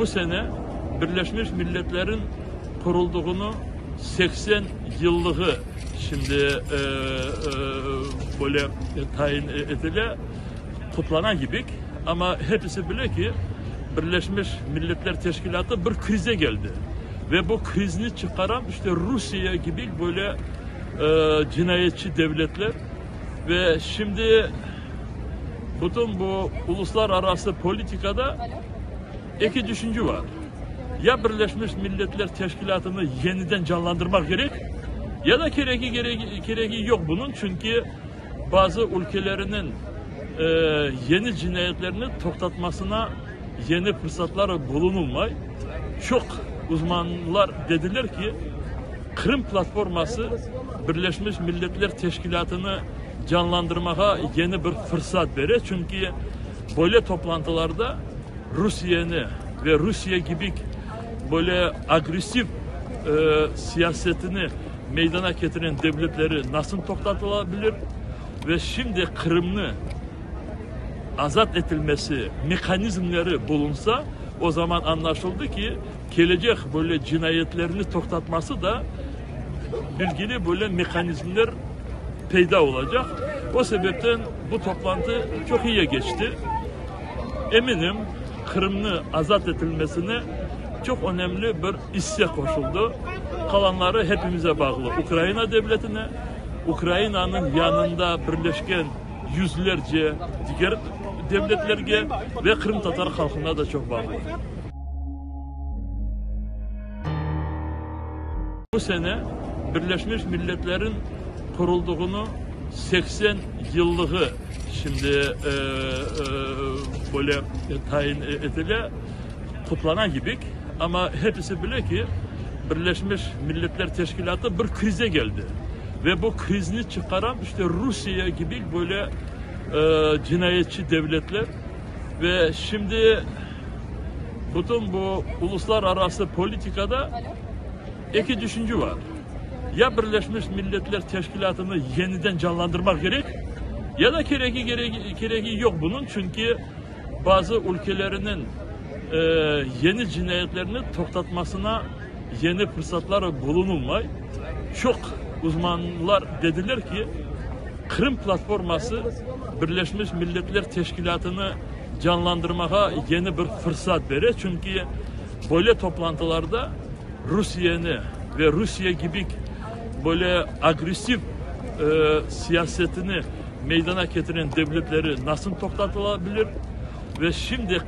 Bu sene Birleşmiş Milletlerin quruldığını 80 yıllığı şimdi böyle tayin etile, qutlana gibik. Amma hepisi bile ki, Birleşmiş Milletler Teşkilâtı bir krize geldi. Ve bu krizni çıqaran işte Rusiye gibi böyle cinayetçi devletler. Ve şimdi bütün bu uluslararası politikada eki düşünce var. Ya Birleşmiş Milletler Teşkilâtını yeniden canlandırmaq kerek, ya da keregi keregi yoq bunıñ, çünki bazı ülkeleriniñ yeni cinayetlerini toqtatmasına yeni fırsatlar bulunılmay. Çoq uzmanlar dediler ki, Qırım platforması Birleşmiş Milletler Teşkilâtını canlandırmağa yeni bir fırsat bere, çünki böyle toplantılarda Rusiyeni ve Rusiye kibi böyle agressiv siyasetini meydana ketiren devletleri nasıl toqtatıla bilir ve şimdi Qırımnı azat etilmesi mehanizmleri bulunsa, o zaman añlaşıldı ki, kelecek böyle cinayetlerni toqtatması da bilgili böyle mehanizmler peyda olacaq. O sebepten bu toplantı çoq iyiye keçti. Eminim, Qırımnı azat etilmesine çoq önemli bir isse qoşuldı. Qalanları hepimize bağlı, Ukraina devletine, Ukrainanıñ yanında birleşken yüzlerce diger devletlerge ve qırımtatar halqına da çoq bağlı. Bu sene Birleşmiş Milletlerin quruldığını 80 yıllığı şimdi böyle tayin etile, qutlana gibik. Amma hepisi bile ki, Birleşmiş Milletler Teşkilâtı bir krize geldi. Ve bu krizni çıqaran işte Rusiye kibi böyle cinayetçi devletler. Ve şimdi bütün bu uluslararası politikada eki düşünce var. Ya Birleşmiş Milletler Teşkilâtını yeniden canlandırmaq kerek, ya da keregi keregi yoq bunıñ, çünki bazı ülkeleriniñ yeni cinayetlerini toqtatmasına yeni fırsatlar bulunılmay. Çoq uzmanlar dediler ki, Qırım platforması Birleşmiş Milletler Teşkilâtını canlandırmağa yeni bir fırsat bere, çünki böyle toplantılarda Rusiyeni ve Rusiye kibi böyle agressiv siyasetini meydana ketiren devletleri nasıl toqtatıla bilir ve şimdi.